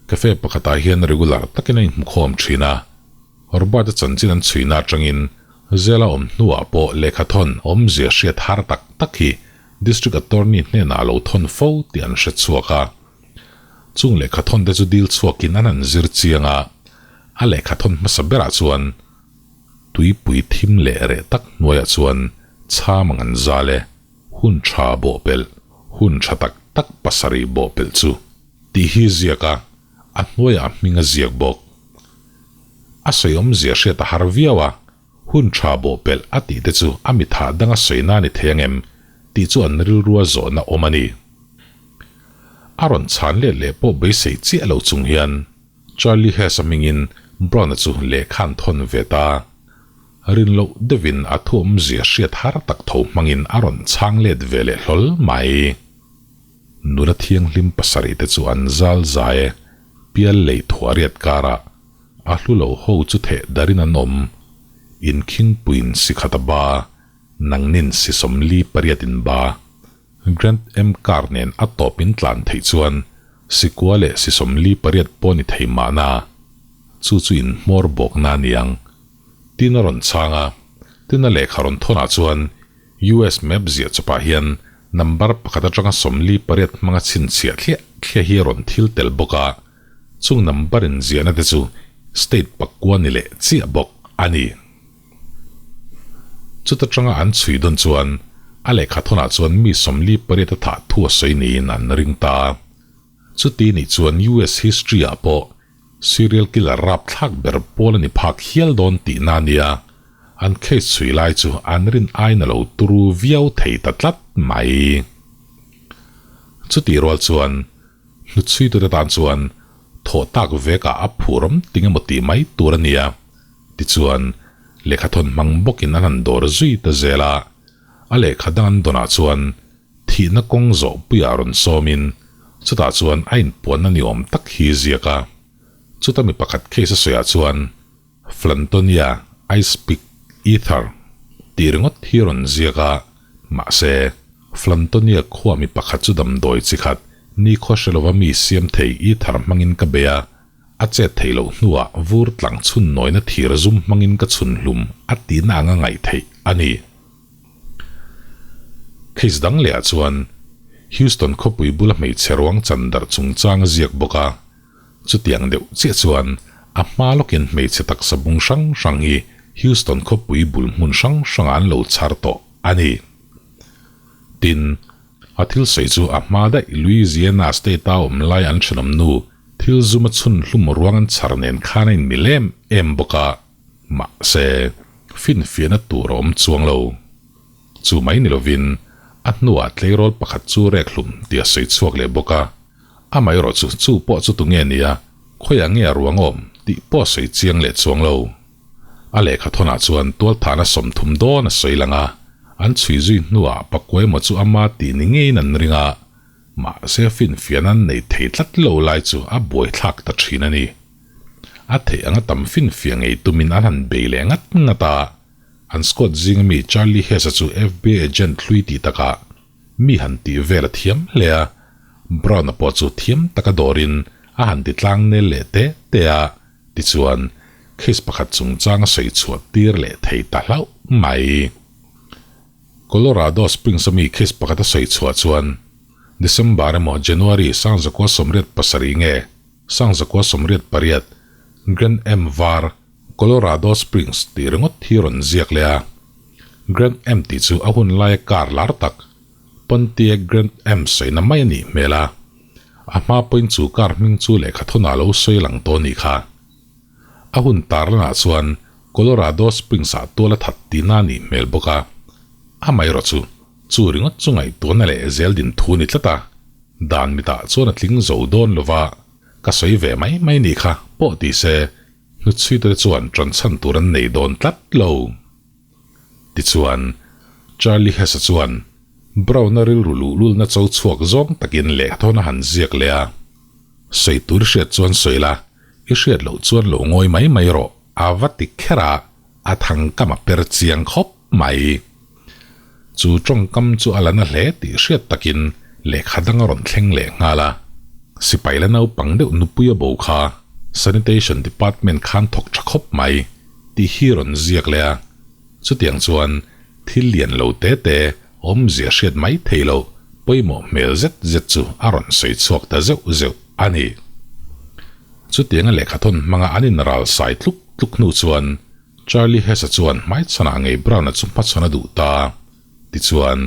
cafe pakhatah hian regular takin a inhmukhawm thin a. Robert-a chanchin an chhuina atangin Zela awm hnuah pawh lehkhathawn awmzia hriat har tak tak hi District Attorney hnenah a lo thawn fo tih an hre chhuak a. Chung lehkhathawn te chu dil chhuakin an han zir chiang a, a lehkhathawn hmasa berah chuan tuipui thim leh reh tak hnuaiah chuan chham ang an zal e, hun tha bawhpelh, hun tha tak tak pasarih bawhpelh chu tih hi ziak a, a hnuaiah a hming a ziak bawk. A sawi awmzia hriat a har viau a, Hun tha bawhpelh a tih te chu a mitha danga sawi na ni thei angem tih chu an rilrua zawhna awm a ni. A rawn chhan let leh pawh beisei chiah lo chung hian Charlie Hess-a hmingin Brown-a chu lehkha an thawn ve ta. Rin loh deuhin a thu awmzia hriat har tak tho hmangin a rawn chhang let ve leh hlawl mai. Nula thianghlim pasarih te chu an zal zai e, pial lei thuah riat karah A hlu lo ho chu theh darin an awm. In khingpuiin si khat a ba, nangnin si 48 in ba. Grand M car nen a tawp in tlan theih chuan si kua leh si 48 pawh ni thei mahna. Chu chu in hmawr bawkna a niang. Tin a rawn chhang a, tin a lehkha rawn thawnah chuan US map ziah chawpah hian number pakhat atanga 48 hmanga chhinchhiah thliah thliah hi a rawn thil tel bawk a. Chung number in ziahna te chu state pakua ni leh chiah bawk a ni. Chuta tanga an chhui dawn chuan a lehkha thawnah chuan mi 48 a thah thu a sawi niin an ring ta a. Chuti nih chuan US history ah pawh serial killer rapthlak ber pawl a ni phak hial dawn tihna a nia. An case chhui lai chu an rin aina lo turu viau thei ta tlat mai. Chutih rual chuan Hnuchhuitute tan chuan thawh tak vekah a phur awm ting emaw tih mai tur a nia. Tichuan, lehkhathawn hmang bawkin an han dawr zui ta zel a. A lehkha dang an dawnah chuan thihna kawng zawh puiah rawn sawmin chutah chuan a inpuanna ni awm tak hi ziak a. Chuta mi pakhat case a sawiah chuan Flantonia Ice Pick Ether tih ringawt hi rawn ziak a, mahse, Flantonia khua mi pakhat chu damdawi chi khat nikhua hre lova mi siam thei ether hmangin ka bei a, a chet theih loh hnuah vur tlang chhun nawina thir zum hmangin ka chhun hlum a tihna anga ngaih theih a ni. Case dang lehah chuan Houston khawpui bula hmeichhe ruang chan darh chungchang a ziak bawk a. Chutiang deuh chiah chuan a hma lawkin hmeichhe taksa bung hrang hrang hi Houston khawpui bul hmun hrang hrangah an lo chhar tawh a ni. Tin, a thil sawi chu a hma daih Louisiana state-a awm lai an thenawm nu thil zum a chhun hlum ruang an chhar nen khan a inmil em em bawk a, mahse, finfiahna tur a awm chuang lo. Chu mai ni lovin, a hnuah tleirawl pakhat chu rek hlum tih a sawi chhuak leh bawk a, amaherawh chu chu pawh chu tunge nia, khawiah nge a ruang awm tih pawh a sawi chiang leh chuang lo. A lehkha thawnah chuan tualthahna 30 dawn a sawi lang a, an chhui zui hnuah pakua emaw chu ama tih ni ngeiin an ring a, mahse finfiahna an nei thei tlat lo lai chu a buaithlak ta thin a ni. A theih anga tam finfiah ngei tumin an han bei leh ngat ngat a, An squad zinga mi Charlie Hess-a chu FBI agent hlui tih takah mi han tih vel a thiam hle a, Brown-a pawh chu thiam taka dawrin a han ti tlang nel leh te te a, tichuan case pakhat chungchang a sawi chhuah tir leh thei ta hlauh mai. Colorado Springs-a mi case pakhat a sawi chhuah chuan December emaw January 1987 nge 1988 Grand M var Colorado Springs tih ringawt hi rawn ziak leh a, Grand M tih chu a hun laia car lar tak, Pontiac Grand M sawina mai a nih hmel a, a hma pawhin chu car hming chu lehkha thawnah lo sawi lang tawh a nih kha. A hun tarlanah chuan Colorado Springs-ah tual a that tihna a nih hmel bawk a, amaherawh chu chu ringawt chu ngaihtuahna leh zel din thu a ni tlat a, dan mitah chuan a tling zo dawn lova ka sawi ve mai mai nih kha pawh ti se Hnuchhuite te chuan ṭan chhan tur an nei dawn tlat lo. Tichuan, Charlie Hess-a chuan Brown-a rilru luhlulna cho chhuak zawng takin lehkhathawn a han ziak leh a. Sawi tur i hriat chuan sawi la, i hriat loh chuan lo ngawi mai mai rawh, a va ti kher a, a thangkam a per chiang khawp mai. Chu tawngkam chu a la na hle tih hriat takin lehkha dang a rawn thleng leh nghal a. Sipai la naupang deuh nupui a bo kha Sanitation Department khan thawk tha khawp mai tih hi rawn ziak leh a. Chutiang chuan thil lian lo te te awmzia hriat mai thei lo pawimawh hmel zet zet chu a rawn sawi chhuak ta zeuh zeuh a ni. Chutianga lehkhathawn hmanga an inralsai tluk tluk hnu chuan Charlie Hess-a chuan hmaichhanah ngei Brown-a chu hmachhawn a duh ta. Tichuan,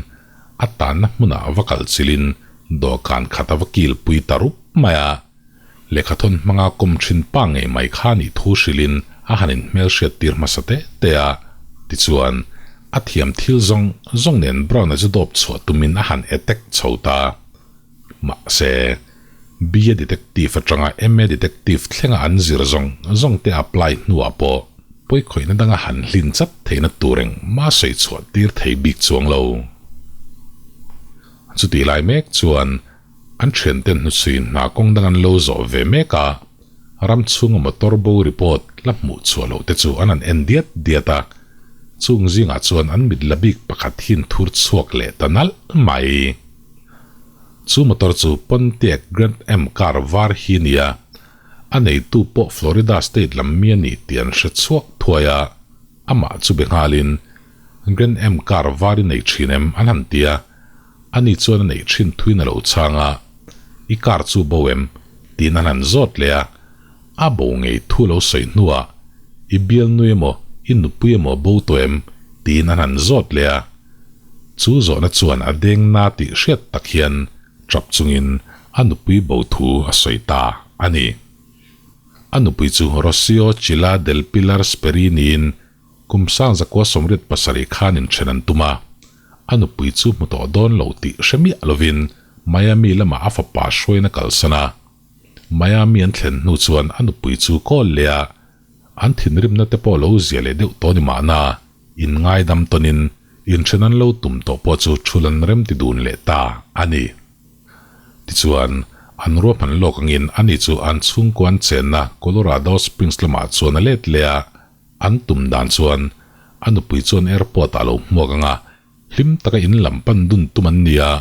a tanna hmunah va kal chilin dawhkan khat a va kilpui ta rup mai a. Lehkhathawn hmanga kawm thin pa ngei mai kha nih thu hrilhin a han inhmelhriat tir hmasa te te a. Tichuan, a thiam thil zawng zawng nen Brown-a chu dawp chhuah tumin a han attack chho ta. Mahse, BA Detective atanga MA Detective thlenga an zir zawng zawng te apply hnuah pawh pawikhawihna danga han hlin chat theihna tur engmah sawi chhuah tir thei bik chuang lo. Chutih lai mek chuan an thianten hnuchhui hna kawng dang an lo zawh ve mek a, ram chhunga motor bo report la hmuh chhuah loh te chu an han en diat diat a, chung zingah chuan an mit la bik pakhat hian thur chhuak leh ta nalh mai. Chu motor chu Pontiac Grand Am car var hi a ni a, a neitu pawh Florida state lam mi a ni tih an hre chhuak thuai a, amah chu be nghalin Grand Am car var i nei thin em an han ti a, ani chuan a neih thin thuin a lo chhang a, I car chu bo em? tiin an han zawt leh a, a bo ngei thu lo sawi hnuah I bialnu emaw i nupui emaw bo tawh em? tiin an han zawt leh a. Chu zawhna chuan a deng na tih hriat tak hian tap chungin a nupui bo thu a sawi ta a ni. A nupui chu Rocio Chila del Pilar Speri niin kum 1987 khan inthen an tum a, a nupui chu hmu tawh dawn lo tih hre miah lovin Miami lamah a fapa hruaina kalsan a. Miami an thlen hnu chuan a nupui chu kawl leh a, an thinrimna te pawh lo zia leh deuh tawh ni mahna, in ngaidam tawnin inthen an lo tum tawh pawh chu thul an rem ti dun leh ta a ni. Tichuan, an ruahman lawk angin ani chu an chhungkua an chenna Colorado Springs lamah chuan a let leh a, an tum dan chuan a nupui chuan airport ah a lo hmuak ang a, hlim taka in lam pan dun tum an ni a,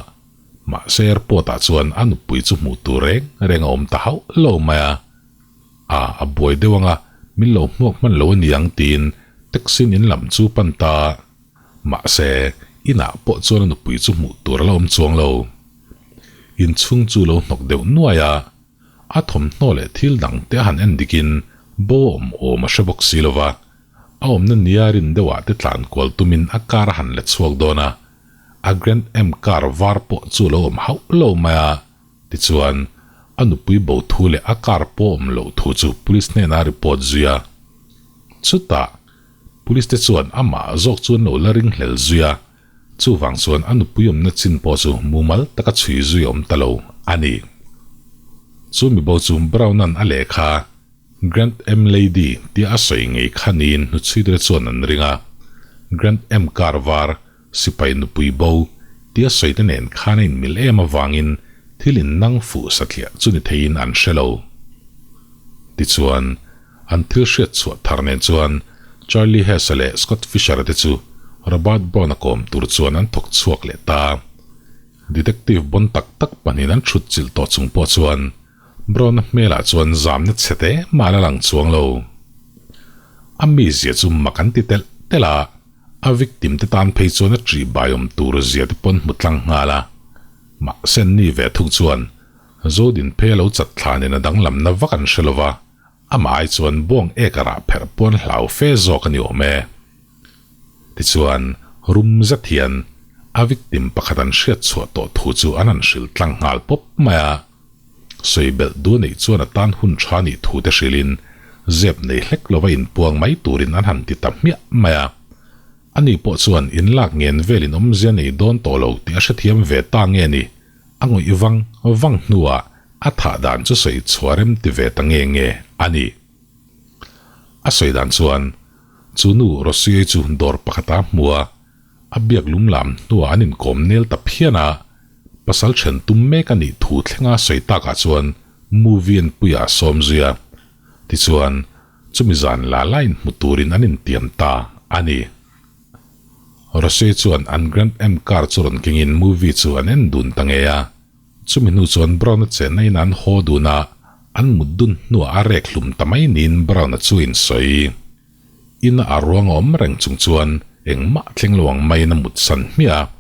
mahse airport ah chuan a nupui chu hmuh tur reng reng a awm ta hauh lo mai a. A, a buai deuh anga min lo hmuak hman lo a ni ang tiin taxi in lam chu pan ta. Mahse, inah pawh chuan a nupui chu hmuh tur a la awm chuang lo. Inchhung chu lo hnawk deuh nuai a. A thawmhnaw leh thil dang te a han en dikin bo a awm awm a hre bawk si lo va, a awmna nia rin deuhah te tlan kual tumin a car a han let chhuak dawn a, a Grand M car var pawh chu a lo awm hauh lo mai a, tichuan a nupui bo thu leh a car pawh awm loh thu chu police hnenah a report zui a. Chutah police te chuan amah zawk chu an lo la ringhlel zui a, Chuvang chuan a nupui awmna chin pawh chu mumal taka chhui zui a awm ta lo a ni. Chu mibo chu Brown-a'n a lehkha Grand M Lady tia a sawi ngei kha niin hnuchhuitere chuan an ring a. Grand M car var, sipai nupui bo tia sawite nen khan a inmil em avangin thil innang fuh satliah chu ni theiin an hre lo. Tichuan, An thil hriat chhuah thar nen chuan Charlie Hess-a leh Scott Fisher-a te chu Robert Brown-a kawm tur chuan an thawk chhuak leh ta. Detective bawn tak tak pahnihin an thut chilh tawh chung pawh chuan Brown-a hmelah chuan zamna chhe te mah la lang chuang lo. A mizia chu mak an ti telh telh a, a victim te tan phei chuan a ṭih baiawm tur zia te pawn hmu tlang nghal a. Mahse an ni ve thung chuan Zodin phei a lo chat thla nen a danglamna vak an hre lo va. Amah ai chuan bawng ek a rah pherh pawn hlau fe zawk a ni awm e. Tichuan, rum zet hian a victim pakhat an hriat chhuah tawh thu chu an han hrilh tlang nghal pawp mai a. Sawi belh duh neih chuan a tan hun tha nih thu te hrilhin zep nei hlek lova inpuang mai turin an han ti ta hmiah mai a. Ani pawh chuan inlak ngen velin awmzia nei dawn tawh lo tih a hrethiam ve ta nge ni? A ngawih vang vang hnuah a thah dan chu sawi chhuah rem ti ve ta nge nge a ni. A sawi dan chuan chu nu Rosiei chu dawr pakhata hmu a, a biak lum lam hnuah an inkawm nel ta phian a, pasal then tum mek a nih thu thlenga sawi takah chuan movie en puiah a sawm zui a, tichuan chumi zan la la inhmu turin an intiam ta a ni. Rose chuan an Grand M car chu rawn kengin movie chu an en dun ta ngei a. Chumi hnu chuan Brown-a chenna in an haw dun a, an mut dun hnuah a rek hlum ta mai niin Brown-a chu insawi. Ina a ruang a awm reng chung chuan engmah thleng lo ang maiin a mut san hmiah a.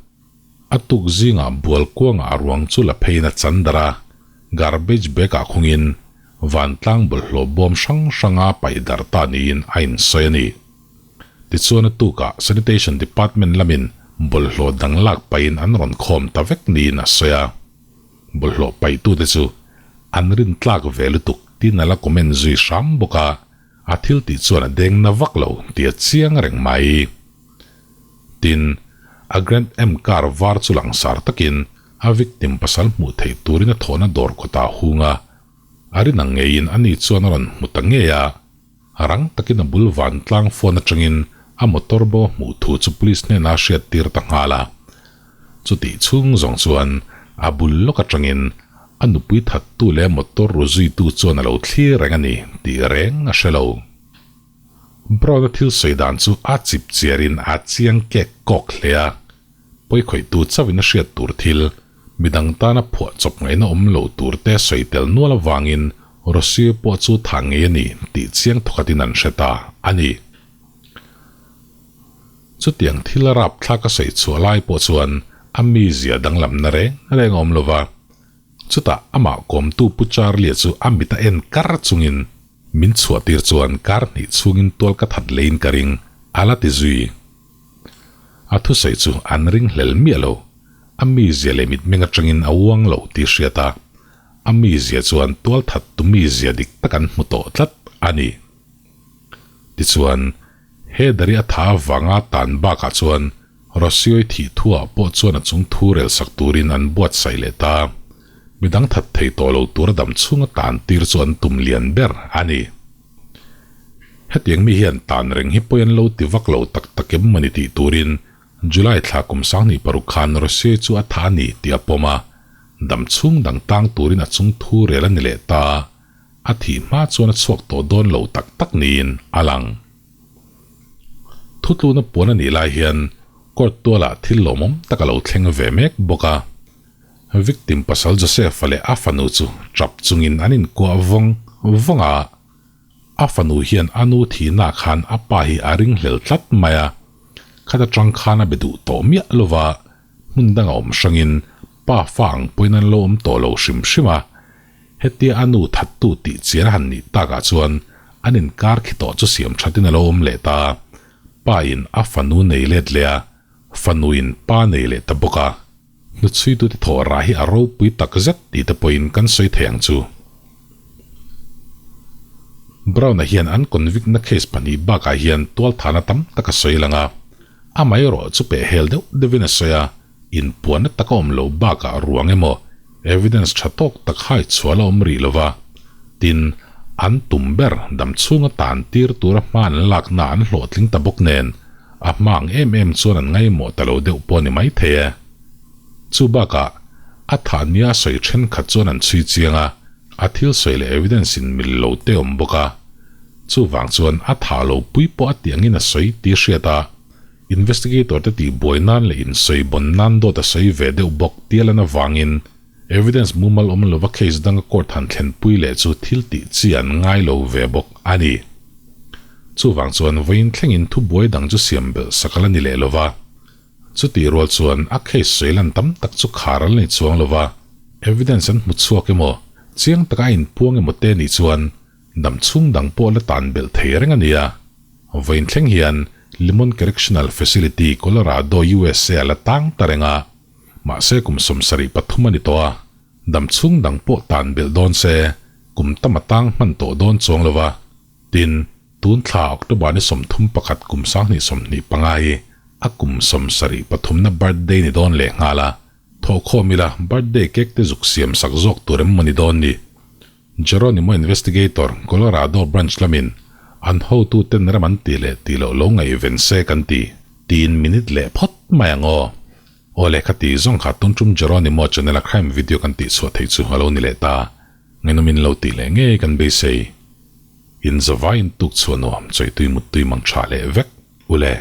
A tuk zingah bual kuangah a ruang chu la pheiin a chan darh a, garbage bag-ah khungin vantlang bawlhhlawh bawm hrang hranga paih darh ta niin a insawi a ni. Tichuan a tukah Sanitation Department lamin bawlhhlawh dang lak pahin an rawn khawm ta vek niin a sawi a. Bawlhhlawh paihtute chu an rin tlak ve lutuk tiin a la comment zui hram bawk a, a thil tih chuan a deng na vak lo tih a chiang reng mai. Tin, a Grand M car var chu langsar takin a victim pasal hmuh theih turin a thawhna dawr kawtah a hung a, a rin ang ngeiin ani chuan a rawn hmu ta ngei a. Rang takin a bul vantlang phone atangin a motor bo hmuh thu chu police hnenah a hriattir ta nghal a. Chutih chhung zawng chuan a bul lawk atangin a nupui thattu leh motor ru zuitu chuan a lo thlir reng a ni tih reng a hre lo. Brown-a thil sawi dan chu a chip chiarin a chiang kek kawk hle a, pawikhawihtu chauhin a hriat tur thil Midang tana phuah chawp ngaihna awm lo turte sawi tel nual avangin Rosio pawh chu tha ngei a ni tih chiang thawkhatin an hre ta a ni. Chutiang thil a rapthlak a sawi chhuah lai pawh chuan a mizia danglamna reng reng a awm lo va. Chutah amah kawmtu Pu Charlie-a chu a mit a en kar chungin min chhuahtir chuan kar hnih chhungin tual ka that leiin ka ring a la ti zui. A thusawi chu an ringhlel miah lo. A mizia leh mitmeng atangin a uang loh tih hriat a, a mizia chuan tualthattu mizia dik tak an hmu tawh tlat a ni. Tichuan, Heather-i a tha avanga tan bakah chuan Rosioi thih thuah pawh chuan a chung thu rel sak turin an buatsaih leh ta. Midang that thei tawh lo tura dam chhunga tan tir chu an tum lian ber a ni. Hetiang mi hian tan reng hi pawi an lo ti vak lo tak tak em a ni tih turin July thla kum 2006 khan Rose chu a tha a ni tih a pawm a, dam chhung dang tang turin a chung thu rel a ni leh ta. A thih hma chuan a chhuak tawh dawn lo tak tak niin a lang. Thutluna puan a nih lai hian court tualah thil lawmawm tak a lo thleng ve mek bawk a. Victim pasal Joseph-a leh a fanu chu tap chungin an inkuah vawng vawng a. A fanu hian a nu thihna khan a pa hi a ringhlel tlat mai a, khata tang khan a be duh tawh miah lova, hmun danga awm hrangin pa fa ang pawhin an lo awm tawh lo hrim hrim a. Hetia a nu thattu tih chian a han nih takah chuan an inkar khi tawh chu siam thatin a lo awm leh ta. Pa in a fanu nei let leh a, fanuin pa nei leh ta bawk a. Hnuchhuitute thawh rah hi a ropui tak zet tih te pawhin kan sawi thei ang chu. Brown-a hian an convict-na case pahnih bakah hian tualthahna tam tak a sawi lang a, amaherawh chu pehhel deuh deuhin a sawi a, inpuanna tak a awm lo bakah ruang emaw evidence tha tawk tak hai chhuah la awm rih lova, tin, an tum ber dam chhunga tan tir tura hma an lakna an hlawhtling ta bawk nen a hma ang em em chuan an ngaimawh ta lo deuh pawh a ni maithei e. Chu bakah, a thah nia a sawi thenkhat chuan an chhui chiang a, a thil sawi leh evidence in mil lo te awm bawk a. Chuvang chuan a thah lo pui pawh a tih angin a sawi tih hriat a, investigator te tih buai nan leh insawi bawn nan dawt a sawi ve deuh bawk tia lan avangin evidence mumal awm lova case danga court han thlenpui leh chu thil tih chi an ngai lo ve bawk a ni. Chuvang chuan vawiin thlengin thubuai dang chu siam belh sak a la ni leh lova. Chutih rual chuan a case sawi lan tam tak chu khar an la ni chuang lova, evidence an hmu chhuak emaw, chiang taka a inpuang emaw te nih chuan dam chhung dang pawh la tan belh thei reng a ni a. Vawiin thleng hian Limon Correctional Facility, Colorado, USA a la tang ta reng a, mahse kum 73 a ni tawh a, dam chhung dang pawh tan belh dawn se kum tam a tang hman tawh dawn chuang lova. Tin, tun thla October ni 31 kum 2025 hi a kum 73na birthday ni dawn leh nghal a, thawhkhawm ila birthday cake te zuk siam sak zawk tur em maw ni dawn ni? Geronimo Investigator, Colorado Branch lamin an hotu ten ram an tih leh tih loh lo ngaihven se kan ti, tiin minute leh phawt mai ang aw. Aw leh kha ti zawng kha tun tum Geronimo channel a crime video kan tih chhuah theih chu a lo ni leh ta. Ngaihnawmin lo tih leh ngei kan beisei. In zavai in tuk chhuah nuam chawitui muttui mang tha leh vek ule.